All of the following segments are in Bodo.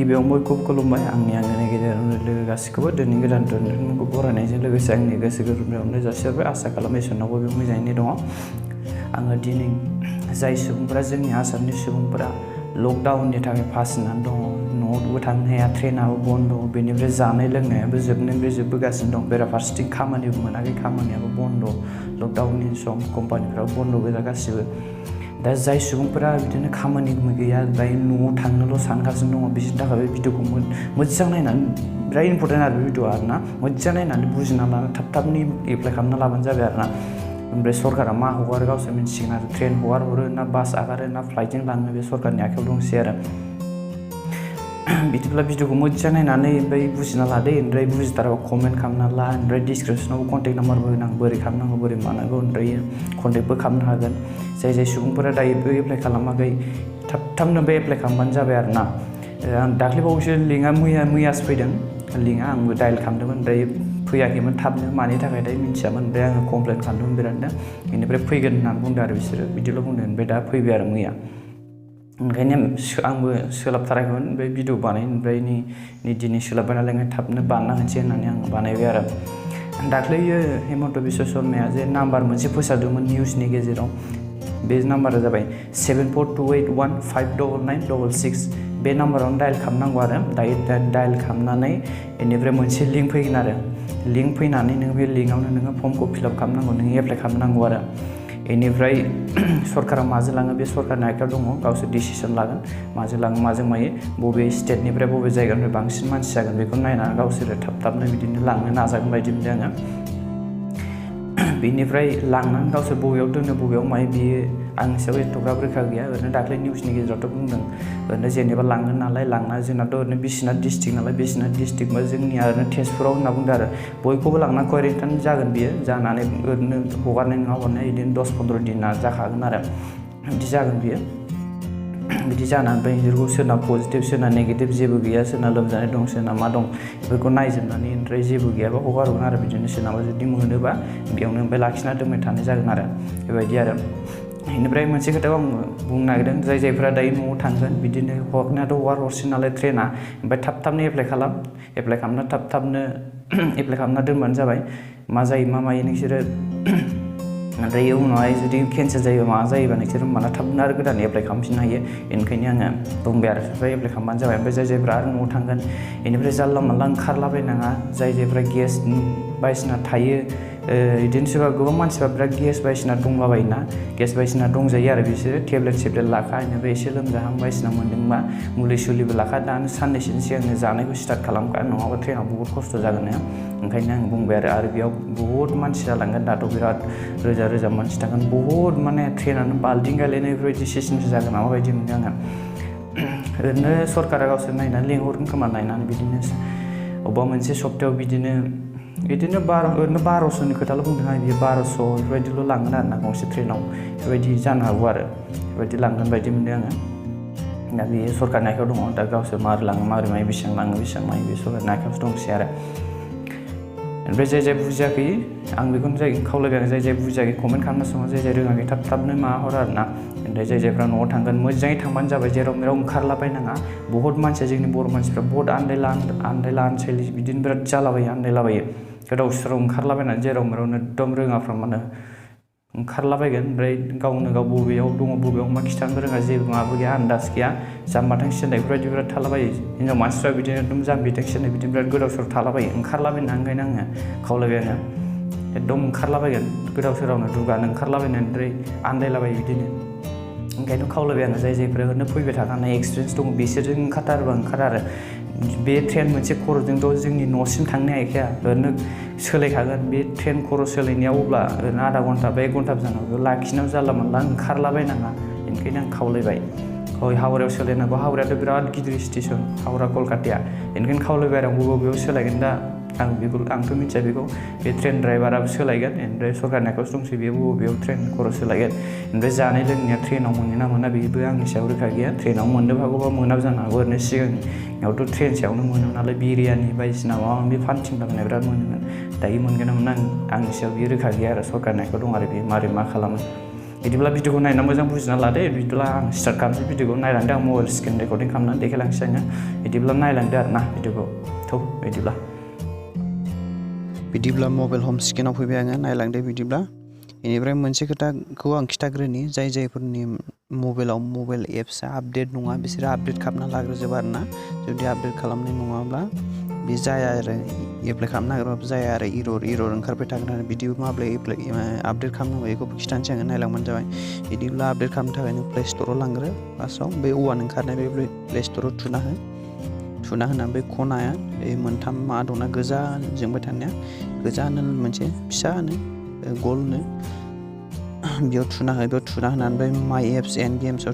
गिबियाव बयखौबो खुलुमबाय आंनि गेजेरावनो लोगो गासिखौबो दिनै गोदान टुर्नामेन्टखौ बरायनायजों लोगोसे आंनि गोसो गोरबोनिफ्राय जासिहरबाय आसा खालामो इसोरनावबो बे मोजाङैनो दङ। आङो दिनै जाय सुबुंफोरा जोंनि आसामनि सुबुंफोरा लकडाउननि थाखाय फासिनानै दङ, न'आवबो थांनो हाया, ट्रेनाबो बन्द, बेनिफ्राय जानाय लोंनायाबो जोबनायनिफ्राय जोबबोगासिनो दं, बेराफारसेथिं खामानिबो मोनाखै, खामानियाबो बन्द, लकडाउननि सम कम्पानिफ्राबो बन्द गोजा गासिबो। दा जाय सुबुंफोरा बिदिनो खामानि गैया, दायो न'आव थांनोल' सानगासिनो दङ, बिसोरनि थाखाय बे भिडिअखौ मोजां नायनानै, बिराद इम्परटेन्ट आरो बे भिडिअआ आरोना, मोजां नायनानै बुजिना लाना थाब-थाबनो एप्लाइ खालामना लाबानो जाबाय आरोना। ओमफ्राय सरकारा मा हगारो गावसोर मिन्थिसिगोन आरो, ट्रेन हगारहरो ना बास आगारो ना फ्लाइटजों लाङो, बे सरकारनि आखायाव दंसै आरो। बिदिब्ला भिडिअखौ मोजां नायनानै ओमफ्राय बुजिना लादो, ओमफ्राय बुजिथाराबा कमेन्ट खालामना ला, ओमफ्राय डिसक्रिपसनावबो कन्टेक्ट नाम्बारबो होनां, बोरै खालामनांगौ बोरै मानांगौ, ओमफ्राय कन्टेक्टबो खालामनो हागोन। जाय सुबुंफोरा दायोबो एप्लाइ खालामाखै थाब-थाबनो बे एप्लाइ खालामबानो जाबाय आरोना। आं दाख्लैबावैसो लिंकआ मैयासो फैदों, लिंकआ आंबो डायेल खालामदोंमोन, ओमफ्राय फैयाखैमोन थाबनो, मानि थाखाय दायो मिन्थियामोन, ओमफ्राय आङो कमप्लेन खालामदोंमोन बिरादनो, बेनिफ्राय फैगोन होननानै बुंदों आरो बिसोरो, बिदिल' बुंदों, ओमफ्राय दा फैबाय आरो मैया। ओंखायनो आंबो सोलाबथाराखैमोन बे भिडिअ बानायनो, ओमफ्राय दिनै सोलाबबाय नालाय थाबनो बानायना होनोसै होननानै आं बानायबाय आरो। दाख्लैयो हेमन्त बिश्व शर्माया जे नाम्बार मोनसे फोसावदोंमोन निउसनि गेजेराव, बे नाम्बारा जाबाय 7428159966, बे नाम्बारावनो डायेल खालामनांगौ आरो। दायो डायेल खालामनानै बेनिफ्राय मोनसे लिंक फैगोन आरो, लिंक फैनानै नोङो बे लिंकआवनो नोङो फर्मखौ फिलआप खालामनांगौ, नोङो एप्लाइ खालामनांगौ आरो। बेनिफ्राय सरकारा माजों लाङो बे सरकारनि आखायाव दङ, गावसोर डिसिसन लागोन माजों लाङो माजों मायो, बबे स्टेटनिफ्राय बबे जायगानिफ्राय बांसिन मानसि जागोन बेखौ नायनानै गावसोरो थाब-थाबनो बिदिनो लांनो नाजागोन बायदि मोनदों आङो। बेनिफ्राय लांनानै गावसोर बबेयाव दोनो बबेयाव मायो बेयो आंनि सायाव एथ'ग्राब रोखा गैया, ओरैनो दाख्लै निउसनि गेजेरावथ' बुंदों ओरैनो जेनेबा लांगोन नालाय, लांना जोंनाथ' ओरैनो बिश्वनाथ डिस्ट्रिक्ट नालाय, बिश्वनाथ डिस्ट्रिक्ट बा जोंनिया ओरैनो तेजपुराव होनना बुंदों आरो, बयखौबो लांना क्वारेन्टाइन जागोन बियो, जानानै ओरैनो हगारनाय नङा हरनाय बिदिनो 10-15 दिना जाखागोन आरो, बिदि जागोन बियो। बिदि जानानै ओमफ्राय बिसोरखौ सोरना पजिटिभ सोरना नेगेटिभ जेबो गैया, सोरना लोमजानाय दं सोरना मा दं बेफोरखौ नायजोबनानै ओमफ्राय जेबो गैयाबा हगारहरगोन आरो, बिदिनो सोरनाबा जुदि मोनोबा बेयावनो ओमफ्राय लाखिना दोनबाय थानाय जागोन आरो, बेबायदि आरो। बेनिफ्राय मोनसे खोथाखौ आं बुंनो नागिरदों, जायफोरा दायो न'आव थांगोन बिदिनो हरनायाथ' हरसै नालाय ट्रेना, ओमफ्राय थाब-थाबनो एप्लाइ खालामना थाब-थाबनो एप्लाइ खालामना दोनबानो जाबाय, मा जायो मा मायो नोंसोरो, ओमफ्राय उनावहाय जुदि केन्सेल जायोबा माबा जायोबा नोंसोर होमबाना थाबनो आरो गोदान एप्लाइ खालामफिननो हायो। बेनिखायनो आङो बुंबाय आरो, ओमफ्राय एप्लाइ खालामबानो जाबाय। ओमफ्राय जायफोरा आरो न'आव थांगोन बेनिफ्राय जानला मानला ओंखारलाबायनाङा, जायफोरा गेस बायदिसिना थायो, बिदिनो सोरबा गोबां मानसिफ्रा बिराद गेस बायदिसिना दंलाबायोना, गेस बायदिसिना दंजायो आरो, बिसोरो टेब्लेट लाखा, बेनिफ्राय एसे लोमजाहां बायदिसिना मोन्दोंबा मुलि सुलिबो लाखा, दानो साननैसोनि सिगांनो जानायखौ स्टार्ट खालामखा, नङाबा ट्रेनाव बहुद खस्थ' जागोन। ओंखायनो आं बुंबाय आरो बेयाव बहुद मानसि जालांगोन, दाथ' बिराद रोजा मानसि थागोन, बहुद माने ट्रेनानो बाल्टिं गायलायनाय बेफोरबायदि सिस्टेमसो जागोन नामा बायदि मोनदों आङो। ओरैनो सरकारा गावसोर नायनानै लेंहरगोन खोमा, नायनानै बिदिनो अबेबा मोनसे सप्तायाव बिदिनो ओरैनो 1200नि खोथाल' बुंदों आं, बियो 1200 बेफोरबायदिल' लांगोन आरो ना गंसे ट्रेनाव, बेफोरबायदि जानो हागौ आरो, बेफोरबायदि लांगोन बायदि मोनदों आङो। दा बेयो सरकारनि आखायाव दङ, दा गावसोर माबोरै लाङो माबोरै मायो, बेसेबां लाङो बेसेबां मायो, बे सरकारनि आखायावसो दंसै आरो। ओमफ्राय जाय बुजियाखै आं बेखौनो खावलायबाय आं, जाय बुजियाखै कमेन्ट खालामना सोङो, जाय रोङाखै थाब-थाबनो माबाहर आरो ना। ओमफ्राय जायफ्रा न'आव थांगोन मोजाङै थांबानो जाबाय, जेराव मेराव ओंखारलाबायनाङा, बहुत मानसिया जोंनि बर' मानसिफ्रा बहुत आन्दायला आनसायलि बिदिनो बिराद जालाबायो, आन्दायलाबायो, गोदाव सोराव ओंखारलाबायनानै जेराव मेरावनो एकदम रोङाफ्रा मानो ओंखारलाबायगोन, ओमफ्राय गावनो गाव बबेयाव दङ बबेयाव मा खिथानोबो रोङा, जेबो माबा गैया, आन्दाज गैया, जाम्बा थांखि होननाय बेफोरबायदि बिराद थालाबायो, हिनजाव मानसिफ्रा बिदिनो एकदम जाम्बि थांखि होननाय बिदिनो बिराद गोदाव सोराव थालाबायो, ओंखारलाबायना, ओंखायनो आङो खावलायबाय आङो, एकदम ओंखारलाबायगोन गोदाव सोरावनो दुगानो ओंखारलाबायनानै ओमफ्राय आन्दायलाबायो बिदिनो। ओंखायनो खावलायबाय आङो, जायफोरा ओरैनो फैबाय थाखानाय एक्सपिरियेन्स दङ बिसोरजों ओंखारथारोबा ओंखार आरो, बे ट्रेन मोनसे खर'जोंथ' जोंनि न'सिम थांनो हायखाया, ओरैनो सोलायखागोन, बे ट्रेन खर' सोलायनायाव अब्ला ओरैनो आधा घन्टा बा 1 घन्टाबो जानांगौ, लाखिनायाव जानला मानला ओंखारलाबायनाङा, बेनिखायनो आं खावलायबाय। हावरायाव सोलायनांगौ, हावरायाथ' बिराद गिदिर स्टेसन, हावरा कलकाताया, बेनिखायनो खावलायबाय आरो आं बबेयाव सोलायगोन, दा आंथ' मिथिया बेखौ, बे ट्रेन ड्राइभाराबो सोलायगोन, ओमफ्राय सरकारनि आखायावसो दंसै बेयो बबेयाव ट्रेन खर' सोलायगोन, ओमफ्राय जानाय लोंनाया ट्रेनाव मोनो ना मोना बेबो आंनि सायाव रोखा गैया, ट्रेनाव मोननोबो हागौ बा मोनाबो जानो हागौ, ओरैनो सिगांनियावथ' ट्रेन सायावनो मोनोमोन नालाय, बिरियानि बायदिसिना माबा माबि फानथिंलाबायनाय बिराद मोनोमोन, दायो मोनगोन ना मोना आंनि सायाव बियो रोखा गैया आरो, सरकारनि आखायाव दं आरो बेयो मारै मा खालामो। बिदिब्ला भिडिअखौ नायना मोजां बुजिना लादो। बिदिब्ला आं स्टार्ट खालामसै भिडिअखौ नायलांदो। आं मबाइल स्क्रिन रेकर्डिं खालामनानै देखायलांसै आङो। बिदिब्ला नायलांदो आरोना भिडिअखौ बिदिब्ला मबाइल हम स्क्रिनाव फैबाय आङो, नायलांदो बिदिब्ला। बेनिफ्राय मोनसे खोथाखौ आं खिथाग्रोनि, जायफोरनि मबाइलाव मबाइल एप्सआ आपडेट नङा बिसोरो आपडेट खालामना लाग्रोजोबो आरोना। जुदि आपडेट खालामनाय नङाब्ला बे जाया आरो, एप्लाइ खालामनो नागिरबाबो जाया आरो, इरर ओंखारबाय थागोन आरो। बिदि माब्रै आपडेट खालामनांगौ बेखौबो खिथानोसै आङो, नायलांबानो जाबाय। बिदिब्ला आपडेट खालामनो थाखाय नों प्ले स्ट'राव लांग्रो। फार्स्टआव बे औवान ओंखारनाय बे प्ले स्ट'राव थुना होनानै बे खनाया बे मोनथाम मा दंना गोजा जोंबाय थानाया, गोजानो मोनसे फिसानो गलनो बेयाव थुना होनानै बे माइ एप्स एन्ड गेम्सआव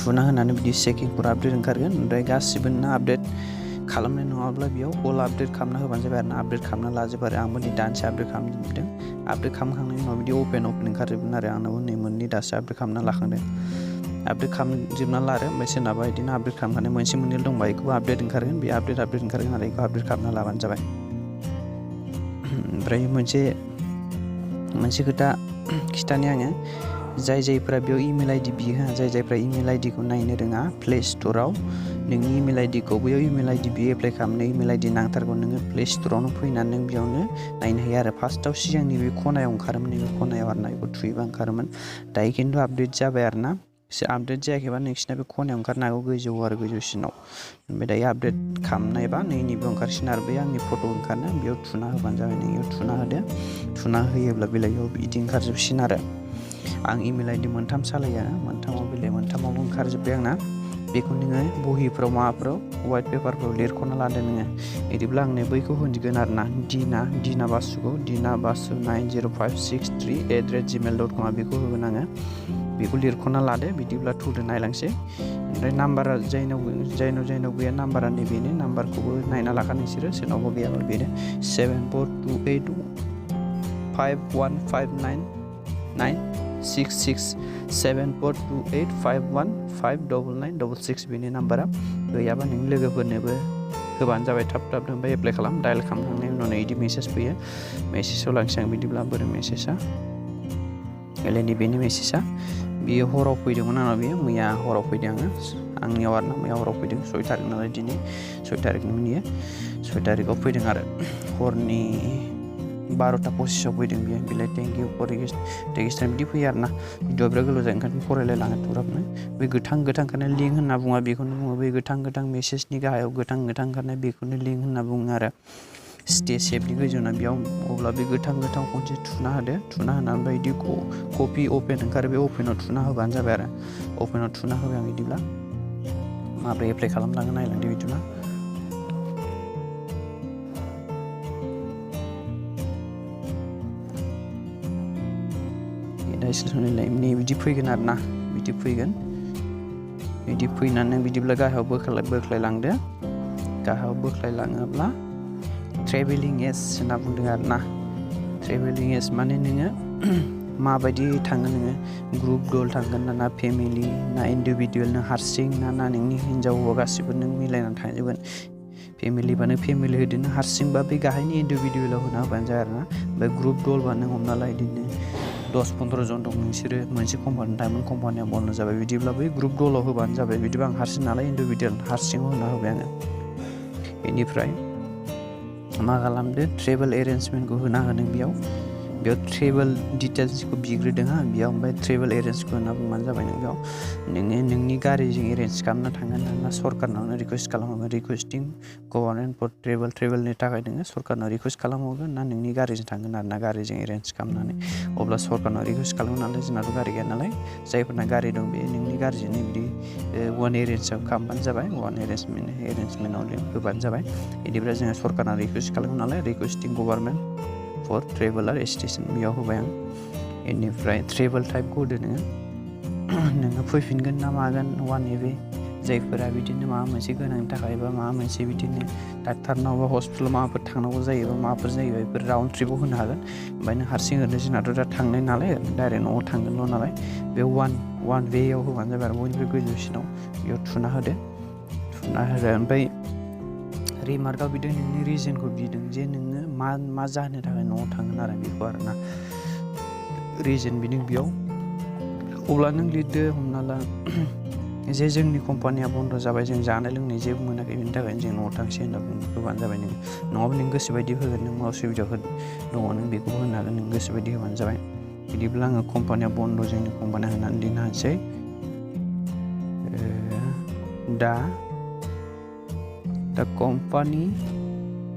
थुना होनानै बिदि सेकिंफोर आपडेट ओंखारगोन। ओमफ्राय गासिबो नों आपडेट खालामनाय नङाब्ला बेयाव अल आपडेट खालामना होबानो जाबाय आरो ना। आपडेट खालामना लाजोबो आरो, आंबो नै दानसे आपडेट खालामजोबदों। आपडेट खालामखांनायनि उनाव बिदि अपेन ओंखारजोबगोन आरो, आंनाबो नै मोननै दासो आपडेट खालामना लाखांदों। आपडेट खालामजोबना ला आरो, ओमफ्राय सोरनाबा बिदिनो आपडेट खालामखानाय मोनसे मोननै दंबा बेखौबो आपडेट ओंखारगोन, बे आपडेट ओंखारगोन आरो, बेखौ आपडेट खालामना लाबानो जाबाय। ओमफ्राय मोनसे खोथा खिथानि आङो, जायफोरा बेयाव इमेल आइडि बियो, जायफोरा इमेल आइडिखौ नायनो रोङा, प्ले स्ट'राव नोंनि इमेल आइडिखौ बैयाव इमेल आइडि बियो एप्लाइ खालामनो इमेल आइडि नांथारगौ। नोङो प्ले स्ट'रावनो फैनानै नों बेयावनो नायनो हायो आरो। फार्स्टआव सिगांनि बे खनायाव ओंखारोमोन, नैबे खनायाव आरो ना, बेखौ थुयोबा ओंखारोमोन। दायो खिन्थु आपडेट जाबाय आरो ना। आपडेट जायाखैबा नोंसिना बे खनायाव ओंखारनो हागौ, गोजौआव आरो गोजौसिनाव। ओमफ्य दायो आपडेट खालामनायबा नैबेयाव ओंखारसिगोन आरो, बे आंनि फट' ओंखारनो बेयाव थुना होबानो जाबाय। नों बेयाव थुना होदो, थुना होयोब्ला बिलाइआव बिदि ओंखारजोबसिगोन आरो। आं इमेल आइडि मोनथाम सालायो, मोनथामावबो ओंखारजोब्बाय आंना। बेखौ नोङो बहिफ्राव माबाफ्राव वाइट पेपारफ्राव लिरख'ना लादो नोङो। बिदिब्ला आंनो बैखौ होनगोन आरो ना, दिना बासुखौ dina basu90563@gmail.com बेखौ होगोन आङो। बेखौ लिरख'ना लादो। बिदिब्ला थुदो नायलांसै। ओमफ्राय नाम्बारा जायनाव गैया नाम्बारा नैबेनो, नाम्बारखौबो नायना लाखा नोंसोरो, सोरनावबा गैयाबा बेनो 7428515966 7428515966 बेनि नाम्बारा। गैयाबा नों लोगोफोरनोबो होबानो जाबाय, थाब ओमफ्राय एप्लाइ खालाम। डायेल खालामखांनायनि उनाव बिदि मेसेज फैयो, मेसेजाव लांसै आं। बिदिब्ला बोरै मेसेजआ बेनि मेसेजआ बियो हराव फैदोंमोन आंनाव, बियो मैया हराव फैदों आंनियाव आरो ना, मैया हराव फैदों। 6 तारिख नालाय दिनै 6 तारिखनिमोन बियो, 6 तारिखआव फैदों आरो हरनि 12:25 फैदों बियो। बिलाइ थेंक इउ फर रेजिस्टार बिदि फैयो आरो ना। भिडिअआ बिराद गोलाव जायो, ओंखायनो फरायलायलाङो थुराबनो। बे गोथां लिंक होनना बुङो, बेखौनो बुङो। बै गोथां मेसेजनि गाहायाव गोथां ओंखारनाय बेखौनो लिंक होनना बुङो आरो। स्टे सेफनि गोजौना बेयाव, अब्ला बे गोथां खनसे थुना होदो। थुना होनानै ओमफ्राय बिदि कपि अपेन ओंखारो, बे अपेनाव थुना होबानो जाबाय आरो। अपेनाव थुना होबाय आं। बिदिब्ला माब्रै एप्लाइ खालामलाङो नायलांदो बिदिब्ला। नै बिदि फैगोन आरो ना, बिदि फैगोन। बिदि फैनानै बिदिब्ला गाहायाव बोख्लायलांदो। गाहायाव बोख्लायलाङोब्ला ट्रेभेलिं एज होनना बुंदों आरो ना। ट्रेभेलिं एज माने नोङो माबायदि थांगोन, नोङो ग्रुप दल थांगोन ना फेमिलि ना इन्डिभिजुवेल, नों हारसिं ना नोंनि हिन्जाव हौवा गासिबो नों मिलायनानै थांजोबगोन। फेमिलिबा नों फेमिलि होदो, नों हारसिंबा बे गाहायनि इन्डिभिजुवेलाव होना होबानो जाया आरो ना। ओमफ्राय ग्रुप दलबा नों हमना ला बिदिनो 10-15 जन दं नोंसोरो मोनसे कम्पानि टाइममोन, कम्पानिया बन्द जाबाय। बिदिब्ला बै ग्रुप दलाव होबानो जाबाय। बिदिबा आं हारसिं नालाय इन्डिभिजुवेल हारसिङाव होना होबाय आङो। बेनिफ्राय मा खालामदो, ट्रेभेल एरेन्जमेन्टखौ होना होनो। बेयाव ट्रेभेल डिटेल्सखौ बिग्रोदों बेयाव, ओमफ्राय ट्रेभेल एरेन्जखौ होना बुंबानो जाबाय। नों बेयाव नोङो नोंनि गारिजों एरेन्ज खालामना थांगोन ना सरकारनावनो रिकुवेस्ट खालामहरगोन। रिकुवेस्टिं गभर्नमेन्ट फर ट्रेभेलनि थाखाय नोङो सरकारनाव रिकुवेस्ट खालामहरगोन ना नोंनि गारिजों थांगोन आरो ना, गारिजों एरेन्ज खालामनानै। अब्ला सरकारनाव रिकुवेस्ट खालामो नालाय, जोंनाथ' गारि गैया नालाय, जायफोरना गारि दं बे नोंनि गारिजोंनो बिदि वान एरेन्जआव खालामबानो जाबाय। वान एरेन्जमेन्टआव होबानो जाबाय। बिदिब्ला जोङो सरकारनाव रिकुवेस्ट खालामो नालाय, रिकुवेस्टिं गभर्नमेन्ट फर ट्रेभेलार स्टेसन बेयाव होबाय आं। बेनिफ्राय ट्रेभेल टाइपखौ होदो नोङो फैफिनगोन ना मागोन, वान वे। जायफोरा बिदिनो माबा मोनसे गोनांनि थाखाय बा माबा मोनसे बिदिनो डाक्टारनाव बा हस्पिटालाव माबाफोर थांनांगौ जायोबा माबाफोर जायोबा बेफोर राउन्ड ट्रिपाव होनो हागोन। ओमफ्राय नों हारसिं ओरैनो जोंनाथ' दा थांनाय नालाय, डाइरेक्ट न'आव थांगोनल' नालाय, बे वान वेयाव होबानो जाबाय आरो। बयनिफ्राय गोजौसिनाव बेयाव थुना होदो। ओमफ्राय रिमार्कआव बिदों नोंनि रिजनखौ बिदों जे नोङो मा जाहोननि थाखाय न'आव थांगोन आरो बेखौ आरो ना। रिजन बिदों बेयाव अब्ला नों लिरदो हमना ला जे जोंनि कम्पानिया बन्द जाबाय जों जानाय लोंनाय जेबो मोनाखै बेनि थाखायनो जों न'आव थांसै होनना होबानो जाबाय नों नङाबा नों गोसो बायदि होगोन नों मा उसुबिदा दङ नों बेखौबो होनो हागोन नों गोसो बायदि होबानो जाबाय बिदिब्ला आङो कम्पानिया बन्द जोंनि कम्पानिया होननानै लिरनो हानोसै the company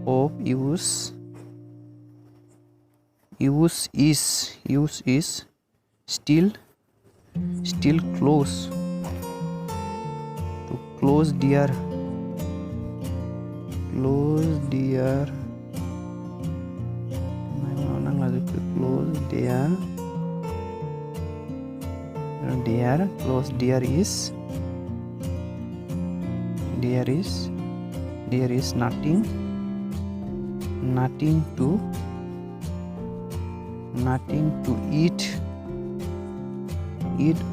of use is still close their there is nothing to eat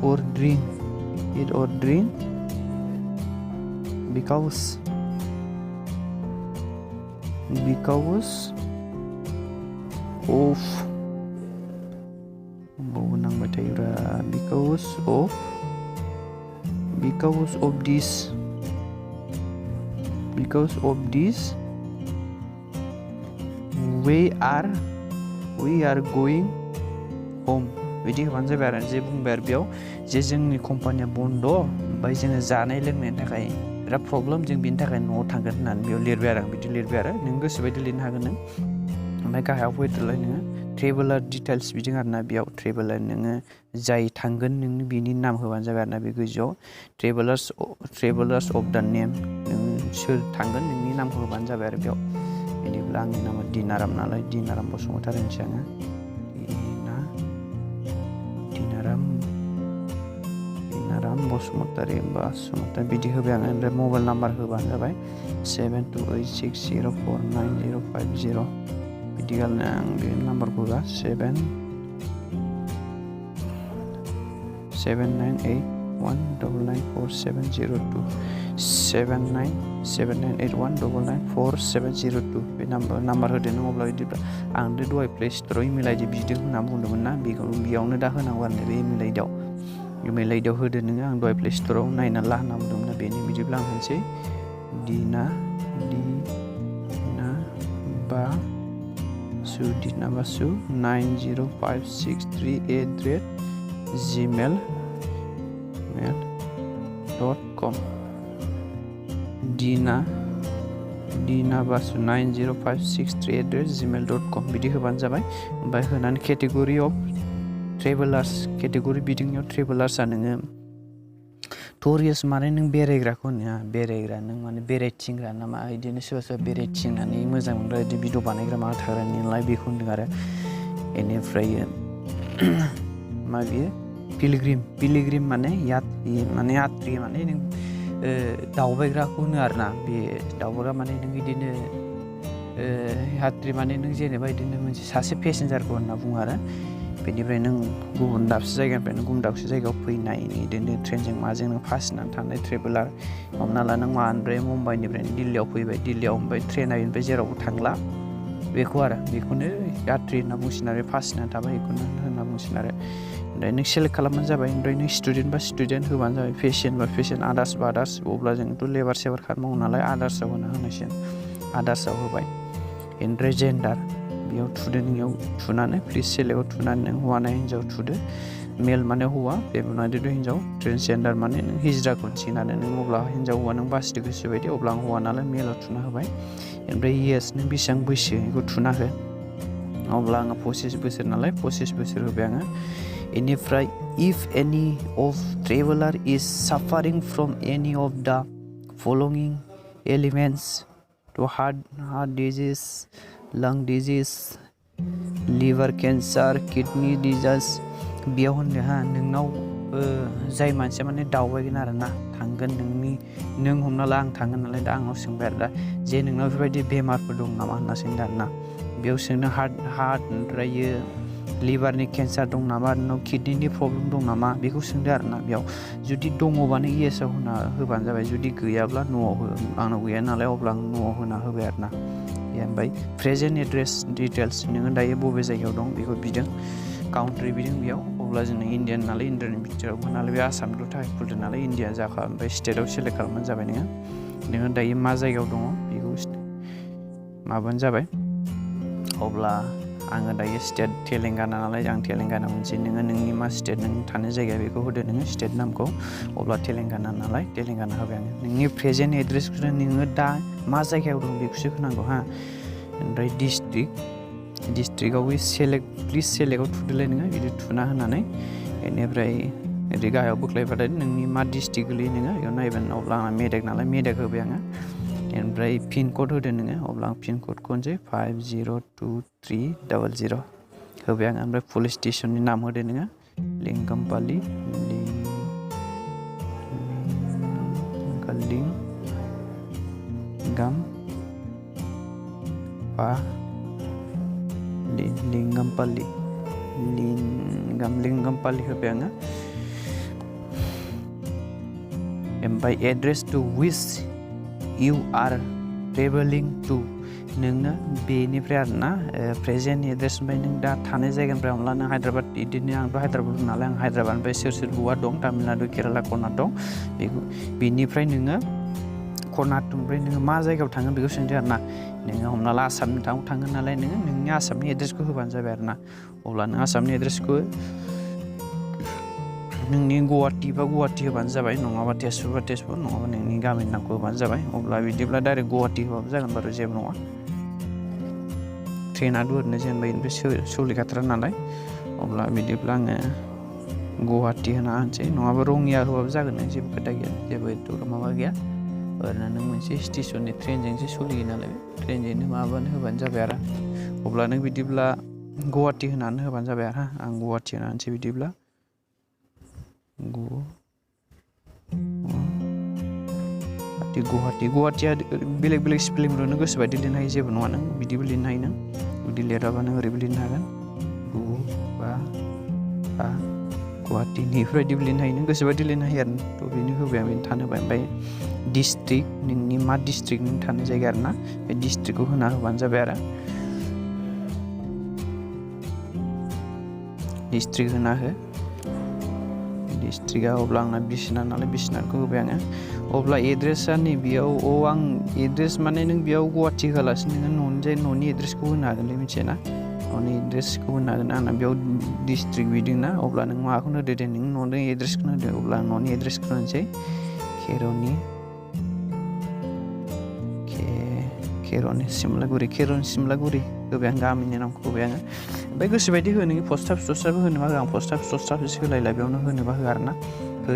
or drink because of this we are going home बिदि होबानो जाबाय आरो जे बुंबाय आरो बेयाव जे जोंनि कम्पानिया बन्द ओमफ्राय जोङो जानाय लोंनायनि थाखाय बिराद प्रब्लेम जों बिनि थाखाय न'आव थांगोन होननानै बेयाव लिरबाय आरो आं बिदि लिरबाय आरो नों गोसो बायदि लिरनो हागोन नों ओमफ्राय गाहायाव फैदोलाय नोङो ट्रेभेलार डिटेल्स बिदि आरोना बेयाव ट्रेभेलार नोङो जाय थांगोन नोंनि बिनि नाम होबानो जाबाय आरोना बे गोजौआव ट्रेभेलार्स अफ दा नेम नों सोर थांगोन नोंनि नामखौ होबानो जाबाय आरो बेयाव बिदिब्ला आंनि नामा दिनाराम नालाय दिनाराम बसुमतारी होनसै आङो दिनाराम बसुमतारी बिदि होबाय आङो ओमफ्राय मबाइल नाम्बार होबानो जाबाय 7286049050 बिदि गालनो आं बे नाम्बारखौ होबा 7981994702 797981994702 बे नाम्बार होदो नों अब्ला बिदिब्ला आं दहाय प्ले स्ट'राव इमेल आइडि बिदों होनना बुंदोंमोन ना बेयावनो दा होनांगौ आरो बे इमेल आइडियाव होदो नोङो आं दहाय प्ले स्ट'राव नायना ला होनना बुंदोंमोन ना बेनि बिदिब्ला आं होनसै Dina basu 90563@gmail.com Dina basu 90563@gmail.com बिदि होबानो जाबाय ओमफ्राय होनानै केटेगरि अफ ट्रेभेलार्स केटेगरि बिदिङाव ट्रेभेलार्सआ नोङो टुरिस्ट माने नों बेरायग्राखौ होनो बेरायग्रा नों माने बेरायथिंग्रा नामा बिदिनो सोरबा बेरायथिंनानै मोजां मोनग्रा बिदि भिडिअ बानायग्रा मा थाग्रा नालाय बेखौ होनदों आरो बेनिफ्राय मा बियो पिलग्रिम माने यात्री माने नों दावबायग्राखौ होनो आरोना बे दावबायग्रा माने नों बिदिनो यात्री माने नों जेनेबा बिदिनो मोनसे सासे पेसेन्जारखौ होनना बुङो आरो बेनिफ्राय नों गुबुन दाबसे जायगानिफ्राय नों गुबुन दाबसे जायगायाव फैनाय बिदिनो ट्रेनजों माजों नों फासिनानै थानाय ट्रेभेलार हमना ला नों मानिफ्राय मुम्बाइनिफ्राय दिल्लीयाव फैबाय दिल्लीयाव ओमफ्राय ट्रेना बेनिफ्राय जेरावबो थांला बेखौनो यात्री होनना बुंसिगोन आरो फासिनानै थाबाय बेखौनो होनना बुंसिगोन आरो ओमफ्राय नों सेलेक्ट खालामबानो जाबाय ओमफ्राय नों स्टुडेन्ट बा स्टुडेन्ट होबानो जाबाय पेसेन्ट बा पेसेन्ट आदार्स बा आदार्स अब्ला जोंथ' लेबार खामानि मावो नालाय आदार्सआव होनांसिगोन आदार्सआव होबाय ओमफ्राय जेन्डार बेयाव थुदो नोंयाव थुनानै प्लिज सेलेक्टआव थुनानै नों हौवा ना हिन्जाव थुदो मेल माने हौवा फेमिनाइटेड हिन्जाव ट्रेन्सजेन्डार माने नों हिजराखौ होनसिगोन आरो नों अब्ला हिन्जाव हौवा नों बासिदो गोसो बायदि अब्ला आं हौवा नालाय मेलाव थुना होबाय ओमफ्राय येस नों बेसेबां बैसो बेखौ थुना हो अब्ला आङो 25 बोसोर नालाय 25 बोसोर होबाय आङो बेनिफ्राय if any of traveler is suffering from any of the following elements to heart disease lung disease liver cancer kidney disease बेयाव होनदो नोंनाव जाय मानसिया माने दावबायगोन आरो ना थांगोन नों हमना ला आं थांगोन नालाय दा आंनाव सोंबाय आरो दा जे नोंनाव बेफोरबायदि बेमारफोर दं नामा होनना सोंदों आरो ना बेयाव सोंनो हार्ट ओमफ्रायो लिभारनि केन्सार दं नामा नोंनाव किडनिनि प्रब्लेम दं नामा बेखौ सोंदो आरो ना बेयाव जुदि दङबानो येसआव होबानो जाबाय जुदि गैयाब्ला न'आव हो आंनाव गैया नालाय अब्ला आं न'आव होना होबाय आरो ना ओमफ्राय प्रेजेन्ट एड्रेस डिटेल्स नोङो दायो बबे जायगायाव दं बेखौ बिदों काउन्ट्रि बिदों बेयाव अब्ला जोंनो इण्डियान नालाय इण्डियानि बिथोरावबो नालाय बे आसामनिल' थाखाय खुलिदों नालाय इण्डिया जाखा ओमफ्राय स्टेटआव सेलेक्ट खालामबानो जाबाय नोङो दायो मा जायगायाव दङ बेखौ माबानो जाबाय। अब्ला आङो दायो स्टेट तेलेंगाना नालाय आं तेलेंगाना मोनसे नोङो नोंनि मा स्टेट नों थानाय जायगा बेखौ होदो नोङो स्टेट नामखौ। अब्ला तेलेंगाना नालाय तेलेंगाना होबाय आङो। नोंनि प्रेजेन्ट एड्रेसखौ नोङो दा मा जायगायाव दं बेखौसो होनांगौ हा। ओमफ्राय डिस्ट्रिक्टआवबो प्लिज सेलेक्टआव थुदोलाय नोङो बिदि थुना होनानै बेनिफ्राय ओरै गाहायाव बोख्लायबाथाय नोंनि मा डिस्ट्रिक्ट गोलैयो नोङो बेयाव नायबानो। अब्ला आंहा मेदेक नालाय मेदेक होबाय आङो। ओमफ्राय पिन कड होदो नोङो अब्ला आं पिन क'डखौ होनोसै 502300 होबाय आङो। ओमफ्राय पुलिस स्टेसननि नाम होदो नोङो लिंगामपाल्लि लिंगामपाल्लि होबाय आङो। ओमफ्राय एड्रेस टु विच इउ आर ट्रेभेलिं टु नोङो बेनिफ्राय आरोना प्रेजेन्ट एड्रेसनिफ्राय नों दा थानाय जायगानिफ्राय हमला नों हायद्राबाद बिदिनो आंथ' हायद्राबाद नालाय आं हायद्राबादनिफ्राय सोर बहा दं तामिलनाडु केरेला कर्नाटक बेखौ बेनिफ्राय नोङो कर्नाटकनिफ्राय नोङो मा जायगायाव थाङो बेखौ सोंदो आरोना। नोङो हमना ला आसामनि थाङो नालाय नोङो नोंनि आसामनि एड्रेसखौ होबानो जाबाय आरोना। अब्ला नों आसामनि एड्रेसखौ नोंनि गुवाहाटि होबानो जाबाय नङाबा तेजपुर नङाबा नोंनि गामिनि नामखौ होबानो जाबाय। अब्ला बिदिब्ला डाइरेक्ट गुवाहाटि होबाबो जागोन बारु जेबो नङा। ट्रेनाथ' ओरैनो जेनेबा बेनिफ्राय सौलिखाथारा नालाय। अब्ला बिदिब्ला आङो गुवाहाटि होना होनोसै नङाबा रङिया होबाबो जागोन जेबो खोथा गैया जेबो माबा गैया। ओरैनो नों मोनसे स्टेसननि ट्रेनजोंसो सोलियो नालाय ट्रेनजोंनो माबानो होबानो जाबाय आरो। अब्ला नों बिदिब्ला गुवाहाटि होनानै होबानो जाबाय आरो आं गुवाहाटि होना होनोसै बिदिब्ला गुवाहाटिया बेलेग स्पेलिंफोराव नों गोसोबायदि लिरनो हायो जेबो नङा। नों बिदिबो लिरनो हायो। नों बिदि लिराबा नों ओरैबो लिरनो हागोन गुवाहाटिनि बेफोरबायदिबो लिरनो हायो। नों गोसोबायदि लिरनो हायो आरो थ' बेनो होबाय आं बेनो थानोबाय। ओमफ्राय डिस्ट्रिक्ट नोंनि मा डिस्ट्रिक्ट नों थानाय जायगा आरोना बे डिस्ट्रिक्टखौ होना होबानो जाबाय आरो। डिस्ट्रिक्ट होना हो डिस्ट्रिक्टआ अब्ला आंना बिश्वनाथ नालाय बिश्वनाथखौ होबाय आङो। अब्ला एड्रेसा नैबेयाव आं एड्रेस माने नों बेयाव गुवाहाटि होआलासिनो नोङो न'नि एड्रेसखौ होनो हागोनलै मिथिबायना न'नि एड्रेसखौ होनो हागोन। आंना बेयाव डिस्ट्रिक्ट बिदोंना अब्ला नों माबाखौनो होदो दे नों न'नि एड्रेसखौनो होदो। अब्ला आं न'नि एड्रेसखौ होनोसै सिमलागुरि होबाय आं गामिनि नामखौ होबाय आङो। ओमफ्राय गोसोबायदि हो नोङो पस्ट अफिस होनोबा हो आं पस्ट अफिस होलायला बेयावनो होनोबा हो आरोना।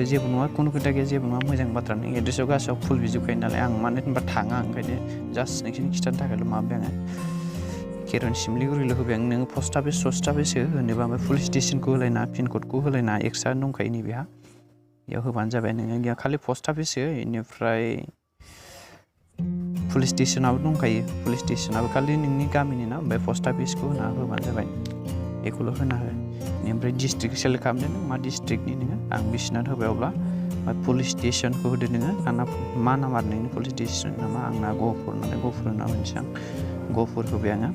जेबो नङा खुनु खोथा गैया जेबो नङा मोजां बाथ्रा नों एड्रेसाव गासैयाव फुल बिजोबखायो नालाय आं मानो होनबा थाङा ओंखायनो जास्ट नोंसोरनि खिथानो थाखायल' माबाबाय आङो। सिमलिगुरिल' होबाय आं। नोङो पस्ट अफिस होनोबा ओमफ्राय पुलिस स्टेसनखौ होलायना पिन क'डखौ होलायना एक्सट्रा दंखायो नैबेहा बेयाव होबानो जाबाय। नोङो खालि पस्ट अफिस हो बेनिफ्राय पुलिस स्टेसनाबो दंखायो। पुलिस स्टेसनाबो खालि नोंनि गामिनि ना ओमफ्राय पस्ट अफिसखौ होबानो जाबाय। बेखौल' होना हो। ओमफ्राय डिस्ट्रिक्ट सेलेक्ट खालामदो नों मा डिस्ट्रिक्टनि नोङो आं बिश्वनाथ होबाय। अब्ला पुलिस स्टेसनखौ होदो नोङो आंना मा नाम्बार नोंनि पुलिस स्टेसन नामा आंना गहपुर नालाय गहपुर होना होनोसै आं गहपुर होबाय आङो।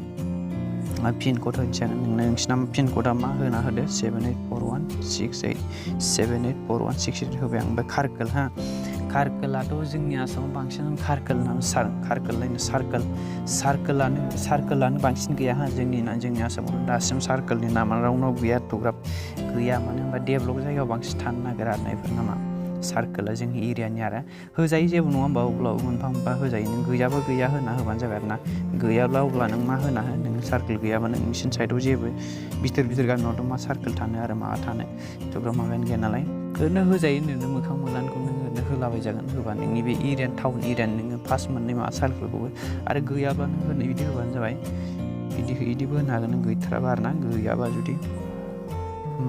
पिन क'ड होनोसै आङो नोंसिना पिन क'डआ मा होना होदो 784168 होबाय आं। ओमफ्राय खारकोल खारकोलाथ' जोंनि आसामाव बांसिन खारकोलानो सार्कोलानो बांसिन गैया जोंनि आसामाव दासिम सार्कोलनि नामा रावनाव गैया एथ'ग्राब गैया। मानो होनबा डेभलप जायगायाव बांसिन थानो नागिरा आरो बेफोर नामा सार्कोला जोंनि एरियानि आरो होजायो जेबो नङा होमबा अब्लाबो मोनफा मोनफा होजायो। नों गैयाबा गैया होना होबानो जाबाय आरो ना। गैयाब्ला अब्ला नों मा होना हो नों सार्कोल गैयाबा नों नोंसिनि साइडआव जेबो बिथोर गामियावथ' मा सार्कोल थानो आरो माबा थानो एथ'ग्राब माबायानो गैया नालाय ओरैनो होजायो। नोंनो मोखां मोलानखौ नों ओरैनो होलाबायजागोन होबा नोंनि बे एरिया टाउन एरियानि नोङो फार्स्ट मोननाय माबा सार्कोलखौबो आरो गैयाब्ला नों होनो बिदि होबानो जाबाय। बिदिबो होनो हागोन नों गैथाराबा आरो ना गैयाबा जुदि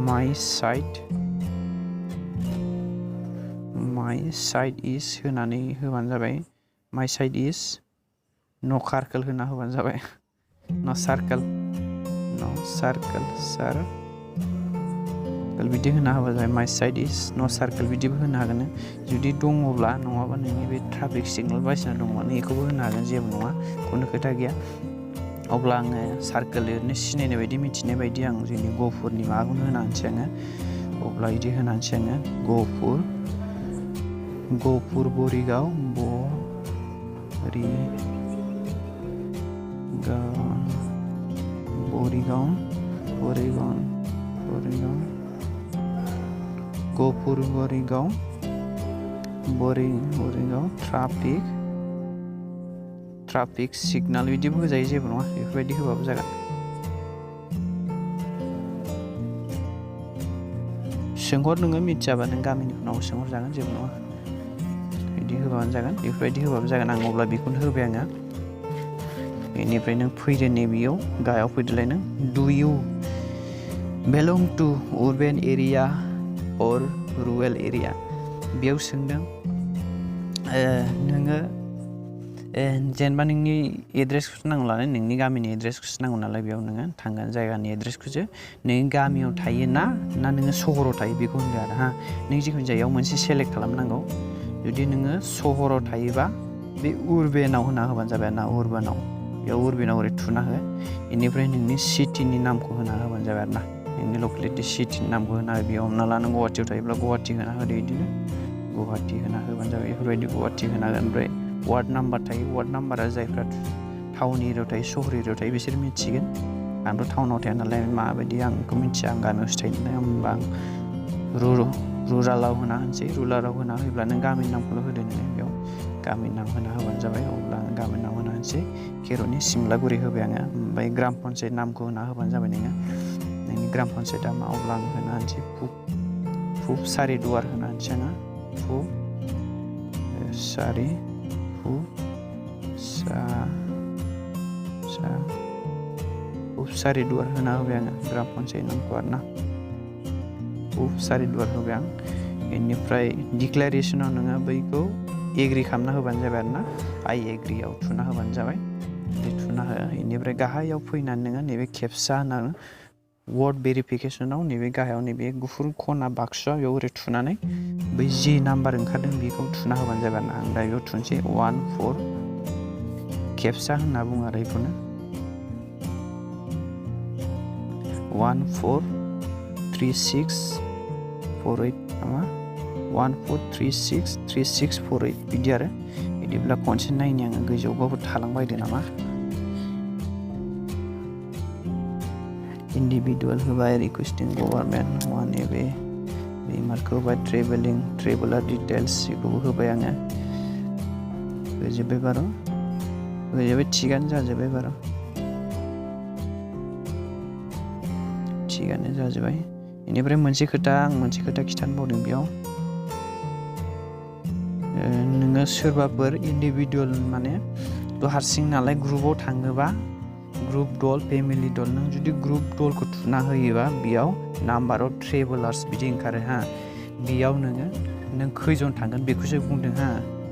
माइ साइड इज होनानै होबानो जाबाय। माइ साइड इज न' खारकोल होना होबानो जाबाय। न' सार्कोल बिदि होना होबा जाबाय। माइ साइड इज न' सार्कोल बिदिबो होनो हागोन नों जुदि दङब्ला नङाबा नोंनि बे ट्राफिक सिगनेल बायदिसिना दङबा नों बेखौबो होनो हागोन जेबो नङा खुनु खोथा गैया। अब्ला आङो सार्कोल ओरैनो सिनायनाय बायदि मिथिनाय बायदि आं जोंनि गफुरनि माबाखौनो होनानैसै आङो अब्ला बिदि होनानैसै आङो गफुर बरिगाव गफुर बरिगाव ट्राफिक सिगनाल बिदिबो होजायो जेबो नङा बेफोरबायदि होबाबो जागोन सोंहर नोङो मिथियाबा नों गामिनिफोरनाव सोंहरजागोन जेबो नङा बिदि होबानो जागोन बेफोरबायदि होबाबो जागोन आं अब्ला बेखौनो होबाय आङो बेनिफ्राय नों फैदो नैबेयाव गाहायाव फैदोलाय नों डु U belong to urban area or rural area बेयाव सोंदों नोङो जेनेबा नोंनि एड्रेसखौसो नांगौ नालाय नोंनि गामिनि एड्रेसखौसो नांगौ नालाय बेयाव नोङो थांगोन जायगानि एड्रेसखौसो नों गामियाव थायो ना नोङो सहराव थायो बेखौ होनदो आरो हा नों जिखुनु जायगायाव मोनसे सेलेक्ट खालामनांगौ जुदि नोङो सहराव थायोबा बे उर्बेनाव होना होबानो जाबाय ना उर्बानाव बेयाव उर्बेनाव ओरै थुना हो बेनिफ्राय नोंनि सिटिनि नामखौ होना होबानो जाबाय आरो ना नोंनि लकेलिटि सिटिनि नामखौ होना हो बेयाव हमना ला नों गुवाहाटियाव थायोब्ला गुवाहाटि होना होदो बिदिनो गुवाहाटि होना होबानो जाबाय बेफोरबायदि गुवाहाटि होना होगोन ओमफ्राय वार्ड नाम्बार थायो वार्ड नाम्बारा जायफ्रा टाउन एरियायाव थायो सहर एरियायाव थायो बिसोर मिथिगोन आंथ' टाउनाव थाया नालाय माबायदि आं बेखौ मिथिया आं गामियावसो थायो नालाय होमबा आं रुरालाव होना होनोसै रुरालाव होना होयोब्ला नों गामिनि नामखौल' होदो नोङो बेयाव गामिनि नाम होना होबानो जाबाय अब्ला आं गामिनि नाम होना होनोसै केर'नि सिमलागुरि होबाय आङो ओमफ्राय ग्राम पन्सायत नामखौ होना होबानो जाबाय नोङो नोंनि ग्राम पन्सायतआ मा अब्ला आं होना होनोसै फुब सारिदुवार होना होनोसै आङो फुब सारिदुवार होना होबाय आङो ग्राम पन्सायत नामखौ आरो ना फुब सारिदुवार होबाय आं बेनिफ्राय डिक्लारेसनाव नोङो बैखौ एग्रि खालामना होबानो जाबाय आरो ना आइ एग्रियाव थुना होबानो जाबाय बिदि थुना हो बेनिफ्राय गाहायाव फैनानै नोङो नैबे खेबसा होनानै वार्ड भेरिफिकेसनाव नैबे गाहायाव नैबे गुफुर खना बाक्सुआ बेयाव ओरै थुनानै बै जि नाम्बार ओंखारदों बेखौ थुना होबानो जाबाय आरो ना आं दा बेयाव थुनोसै 14 खेबसा होनना बुङो आरो बेखौनो 143648 नामा 14363648 बिदि आरो बिदिब्ला खनसे नायनि आङो गोजौआवबाबो थालांबायदो नामा इन्डिभिजुवेल होबाय रिकुवेस्टिं गभार्नमेन्ट नैबे रिमार्कखौ होबाय ट्रेभेलार डिटेल्स बेखौबो होबाय आङो होजोब्बाय बार' होजोब्बाय थिगानो जाजोब्बाय बार' थिगानो जाजोब्बाय बेनिफ्राय मोनसे खोथा खिथानो बावदों बेयाव नोङो सोरबाफोर इन्डिभिजुवेल माने हारसिं नालाय ग्रुपाव थाङोबा ग्रुप दल फेमिलि दल नों जुदि ग्रुप दलखौ थुना होयोबा बेयाव नाम्बार अफ ट्रेभेलार्स बिदि ओंखारो हा बेयाव नों खैजन थांगोन बेखौसो बुंदों हा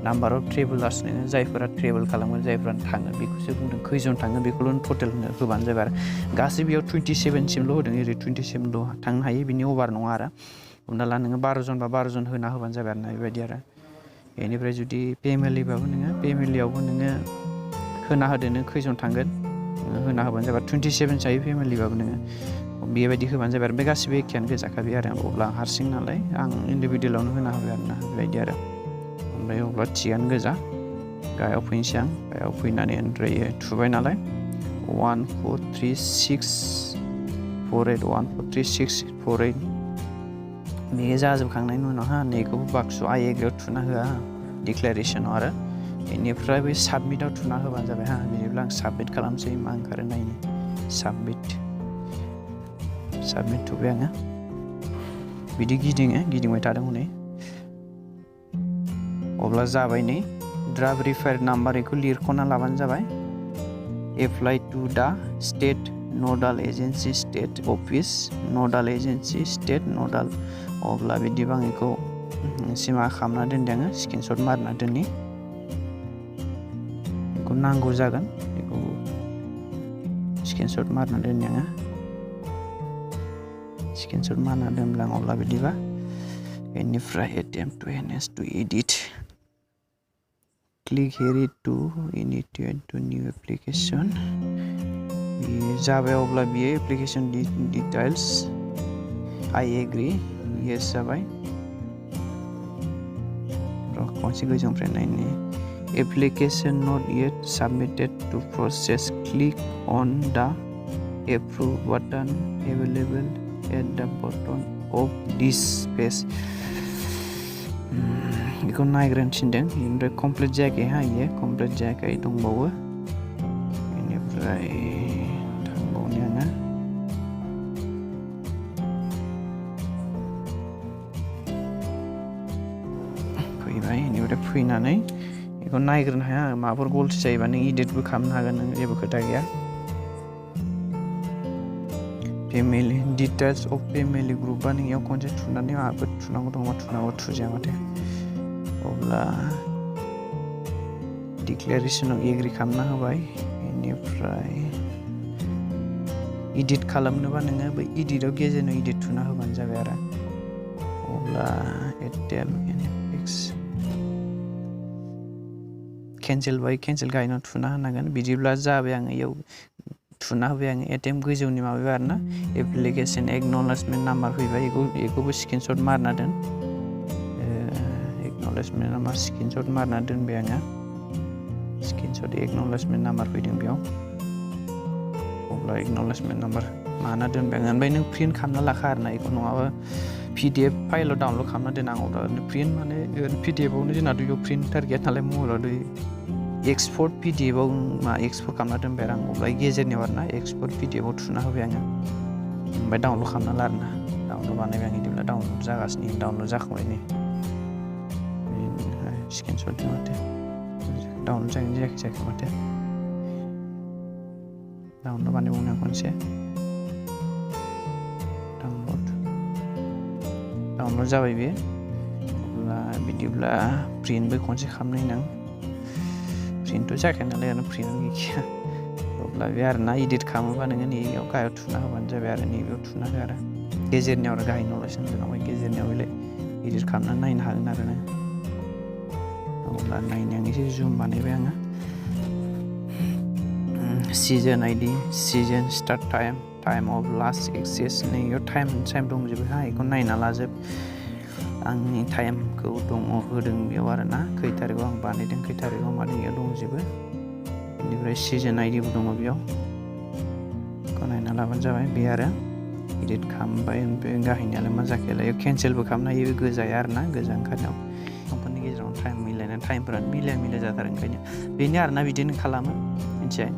नाम्बार अफ ट्रेभेलार्स नोङो जायफोरा ट्रेभेल खालामगोन जायफोरा थाङो बेखौसो बुंदों खैजन थाङो बेखौल' टटेल होबानो जाबाय आरो गासै बेयाव 27 सिमल' होदों ओरै 27ल' थांनो हायो बिनि अभार नङा आरो हमना ला नोङो 12 जनबा 12 जन होना होबानो जाबाय आरो ना बेबायदि आरो बेनिफ्राय जुदि फेमिलिबाबो नोङो फेमिलियावबो नोङो होना होदो नों खैजन थांगोन होना होबानो जाबाय 27 जायो फेमिलिबाबो नोङो बेबायदि होबानो जाबाय आरो बे गासिबो एखेयानो गोजाखाबाय आरो अब्ला हारसिं नालाय आं इन्डिभिजुवेलावनो होना होबाय आरो ना बेबायदि आरो ओमफ्राय अब्ला थिगानो गोजा गाहायाव फैनोसै आं गाहायाव फैनानै ओमफ्राय थुबाय नालाय 143648 बे जाजोबखांनायनि उनावहा नैखौबो बाक्सु आइ एग्रियाव थुना होआ डिक्लारेसनाव आरो बेनिफ्राय बै साबमिटआव थुना होबानो जाबाय हा बिदिब्ला आं साबमिट खालामसै मा ओंखारो नायनि साबमिट थुबाय आङो बिदि गिदिंबाय थादों हनै अब्ला जाबाय नै ड्राफ्ट रिफाइन्ड नाम्बार बेखौ लिरख'ना लाबानो जाबाय एप्लाइ टु दा state Nadal agency state office Nadal agency state Nadal अब्ला बिदिबा आं बेखौ सिमा खालामना दोनदों आङो स्क्रिनशट मारना दोननि बेखौ नांगौ जागोन बेखौ स्क्रिनशट मारना दोननि आङो स्क्रिनशट मारना दोनब्ला अब्ला बिदिबा बेनिफ्राय attempt to enhance to edit click here to initiate to new application जाबाय अब्ला बियो application details I agree yes जाबाय खनसे गोजौनिफ्राय नायनि application not yet submitted to process click on the approve button available at the bottom of this page बेखौ नायग्रोनो थिनदों बेनिफ्राय कमप्लिट जायाखै इयो कमप्लिट जायाखै दंबावो बेनिफ्राय थांबावनि आङो फैबाय बेनिफ्राय फैनानै बेखौ नायग्रोनो हाया माबाफोर गलथि जायोबा नों इडिटबो खालामनो हागोन नों जेबो खोथा गैया फेमिलि डिटेल्स अफ फेमिलि ग्रुपा नोंनियाव खनसे थुनानै माबाफोर थुनांगौ दंबा थुनांगौ थुजाया माथो अब्ला डिक्लेरेसनाव एग्रि खालामना होबाय बेनिफ्राय इडिट खालामनोबा नोङो बै इडिटआव गेजेराव इडिट थुना होबानो जाबाय आरो अब्ला एटेम एनिफिक्स केन्सेल बाय केन्सेल गाहायनाव थुना होनांगोन बिदिब्ला जाबाय आङो इयाव थुना होबाय आङो एटेम गोजौनि माबाबाय आरोना एप्लिकेशन एक्न'लेजमेन्ट नाम्बार फैबाय बेखौबो स्क्रिनशट मारना दोन एक्न'लेजमेन्ट नाम्बार स्क्रिनशट मारना दोनबाय आङो स्क्रिनशट एक्न'लेजमेन्ट नाम्बार फैदों बेयाव अब्ला एक्न'लेजमेन्ट नाम्बार माना दोनबाय आङो ओमफ्राय नों प्रिन्ट खालामना लाखा आरोना बेखौ नङाबा PDF फाइलाव डाउनलड खालामना दोन आं अब्ला प्रिन्ट माने PDFआवनो जोंनाथ' बेयाव प्रिन्टार गैया नालाय मबाइलाव एक्सपर्ट PDFआव एक्सपर्ट खालामना दोनबाय आं अब्ला गेजेरनियाव आरोना एक्सपर्ट PDFआव थुना होबाय आङो ओमफ्राय डाउनलड खालामना ला आरोना डाउनलड बानायबाय आं बिदिब्ला डाउनलड जागासिनो डाउनलड जाखांबायनि स्क्रिनशट माथो डाउनलड जायाखै माथो डाउनलड बानायबावनो आं खनसे डाउनलड जाबाय बेयो अब्ला बिदिब्ला प्रिन्टबो खनसे खालामनाय नां प्रिन्टथ' जायाखै नालाय आरो प्रिन्टआव गैखाया अब्ला बे आरोना इडिट खालामोबा नोङो नैयाव गाहायाव थुना होबानो जाबाय आरो नैबेयाव थुना हो आरो गेजेरनियाव आरो गाहायनावल'सो होनांबाय गेजेरनियाव बेलाय इडिट खालामनानै नायनो हागोन आरो नों अब्ला नायनो आं एसे जुम बानायबाय आङो season ID season start time of last access नैयाव टाइम दंजोबो बेखौ नायना लाजोब आंनि टाइमखौ होदों बेयाव आरोना खै थारिखआव आं बानायदों खै थारिखआव माने बेयाव दंजोबो बेनिफ्राय सिजन आइडिबो दङ बेयाव बेखौ नायना लाबानो जाबाय बे आरो इडिट खालामबाय ओमफ्राय गाहायनियालाय मा जाखैलाय केन्सेलबो खालामनो हायो बे गोजाया आरोना गोजा ओंखारनायाव कम्पानि गेजेराव टाइम मिलायनानै टाइमफोरानो मिलाया जाथारो ओंखायनो बेनो आरोना बिदिनो खालामो मिथिबाय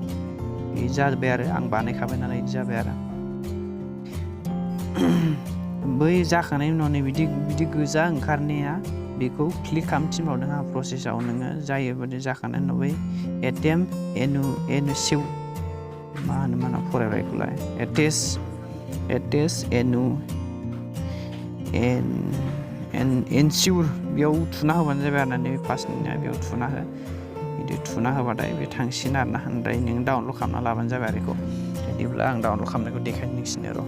बे जाबाय आरो आं बानायखाबाय नालाय बिदि जाबाय आरो बै जाखांनायनि उनाव नै बिदि गोजा ओंखारनाया बेखौ क्लिक खालामनो थिनबावदों आंहा प्रसेसआव नोङो जायो बादि जाखांनायनि उनाव बै एटेम एनुसिव मा होनो मा फरायबाय बेखौलाय एटेस एनसिउर बेयाव थुना होबानो जाबाय आरोना नैबे फार्स्टनिया बेयाव थुना हो बिदि थुना होबाथाय बे थांसिगोन आरोना ओमफ्राय नों डाउनलड खालामना लाबानो जाबाय आरो बेखौ बिदिब्ला आं डाउनलड खालामनायखौ देखायनो नोंसिनो र'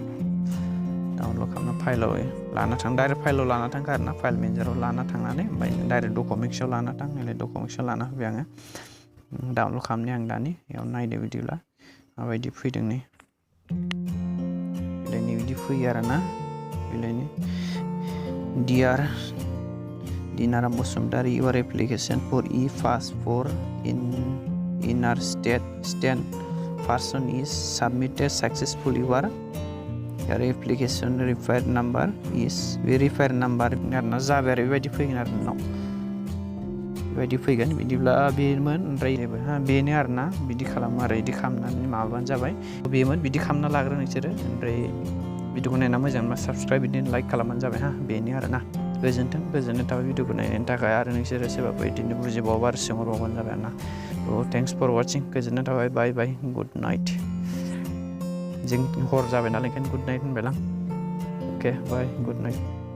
डाउनलड खालामना फाइलाव लाना थां डाइरेक्ट फाइलाव लाना थांखा आरोना फाइल मेनेजाराव लाना थांनानै ओमफ्राय डाइरेक्ट डकुमेन्ट्सआव लाना थां नैलाय डकुमेन्ट्सआव लाना होबाय आङो डाउनलड खालामनाय आं दानि बेयाव नायदो बिदिब्ला माबायदि फैदों नै बिलाइनि बिदि फैयो आरोना बिलाइनि dear Dina Bosumdari, your application for e-passport in our state person is submitted successfully. Your application referred number is verified number. Narna zaber bebaidi fैगोन आरो नाव बेबायदि फैगोन बिदिब्ला बेमोन ओमफ्राय बेनो आरोना बिदि खालामो आरो बिदि खालामनानै माबाबानो जाबाय बेमोन बिदि खालामना लाग्रो नोंसोरो ओमफ्राय भिडिअखौ नायना मोजां मोनबा साबस्क्राइब बिदिनो लाइक खालामबानो जाबाय बेनो आरोना गोजोन्थों गोजोननाय थाबाय भिडिअखौ नायनायनि थाखाय आरो नोंसोरो सोरबाफोर बिदिनो बुजिबावोबा आरो सोंहरबावबानो जाबाय आरोना थेंक्स फर वाचिं गोजोननाय थाबाय बाय बाय गुड नाइट जों हर जाबाय नालाय ओंखायनो गुड नाइट होनबाय आं अके बाय गुड नाइट